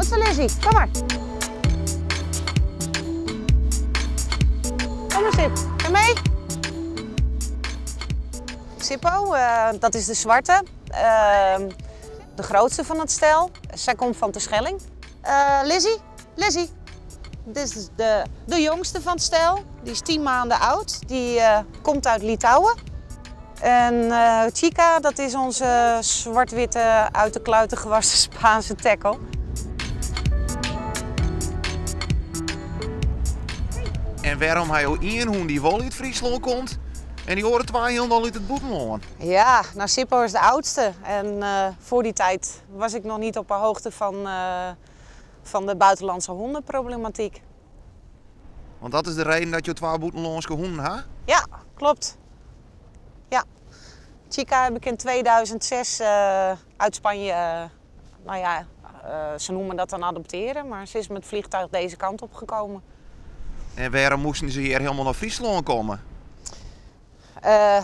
Goed zo, Lizzie. Kom maar. Kom maar, Sip. Ga mee. Sippo, dat is de zwarte. De grootste van het stel. Zij komt van Terschelling. Lizzie, Lizzie. Dit is de jongste van het stel. Die is 10 maanden oud. Die komt uit Litouwen. En Chica, dat is onze zwart-witte, uit de kluiten gewassen Spaanse teckel. En waarom hij ook één hoen die wel uit Friesland komt en die oren twee helemaal uit het bûtenlân? Ja, Sippo is de oudste. En voor die tijd was ik nog niet op de hoogte van de buitenlandse hondenproblematiek. Want dat is de reden dat je twee bûtenlânske honden hebt? Ja, klopt. Ja. Chica heb ik in 2006 uit Spanje, ze noemen dat dan adopteren, maar ze is met het vliegtuig deze kant op gekomen. En waarom moesten ze hier helemaal naar Friesland komen?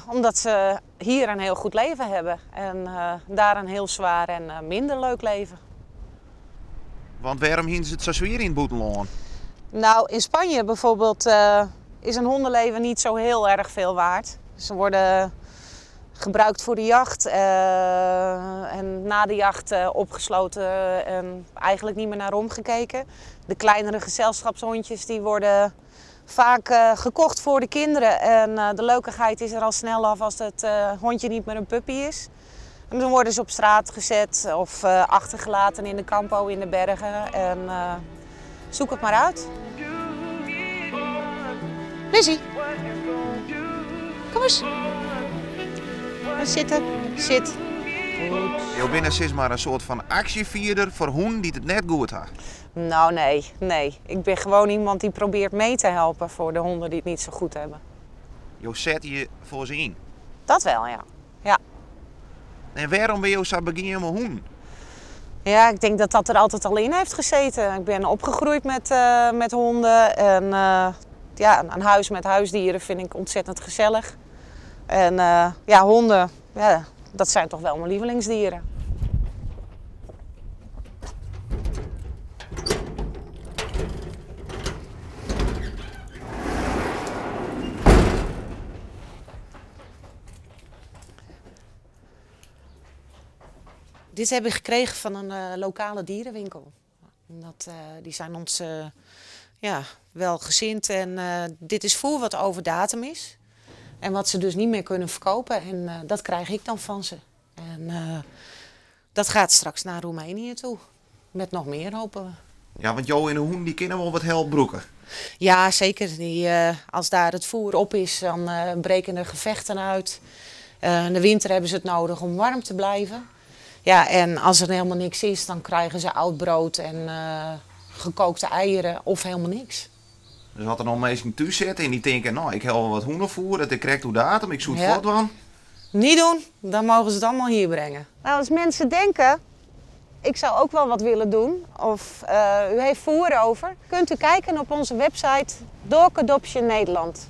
Omdat ze hier een heel goed leven hebben en daar een heel zwaar en minder leuk leven. Want waarom gingen ze het zo zwaar in het bûtenlân? In Spanje bijvoorbeeld is een hondenleven niet zo heel erg veel waard. Ze worden gebruikt voor de jacht en na de jacht opgesloten en eigenlijk niet meer naar omgekeken. De kleinere gezelschapshondjes die worden vaak gekocht voor de kinderen en de leukigheid is er al snel af als het hondje niet meer een puppy is. En dan worden ze op straat gezet of achtergelaten in de campo in de bergen en zoek het maar uit. Lizzie, kom eens. Ga zitten, zit. Goed. Je bent steeds maar een soort van actievierder voor honden die het net goed hebben. Nou nee, nee. Ik ben gewoon iemand die probeert mee te helpen voor de honden die het niet zo goed hebben. Je zet je voor ze in? Dat wel, ja. Ja. En waarom ben je zo beginnen met honden? Ja, ik denk dat dat er altijd al in heeft gezeten. Ik ben opgegroeid met honden en een huis met huisdieren vind ik ontzettend gezellig. En honden, dat zijn toch wel mijn lievelingsdieren. Dit heb ik gekregen van een lokale dierenwinkel. Die zijn ons welgezind en dit is voer wat over datum is. En wat ze dus niet meer kunnen verkopen. En dat krijg ik dan van ze. En dat gaat straks naar Roemenië toe. Met nog meer, hopen we. Ja, want Jo en de hoen die kunnen wel wat help broeken. Ja, zeker. Als daar het voer op is, dan breken er gevechten uit. In de winter hebben ze het nodig om warm te blijven. En als er helemaal niks is, dan krijgen ze oud brood en gekookte eieren of helemaal niks. Dus wat er nog mensen thuis zitten en die denken, nou, ik heb wel wat hoendervoer, dat ik krijg hoe datum, ik zoek het voort. Niet doen, dan mogen ze het allemaal hier brengen. Als mensen denken, ik zou ook wel wat willen doen, of u heeft voer over, kunt u kijken op onze website Dog Adoption Nederland.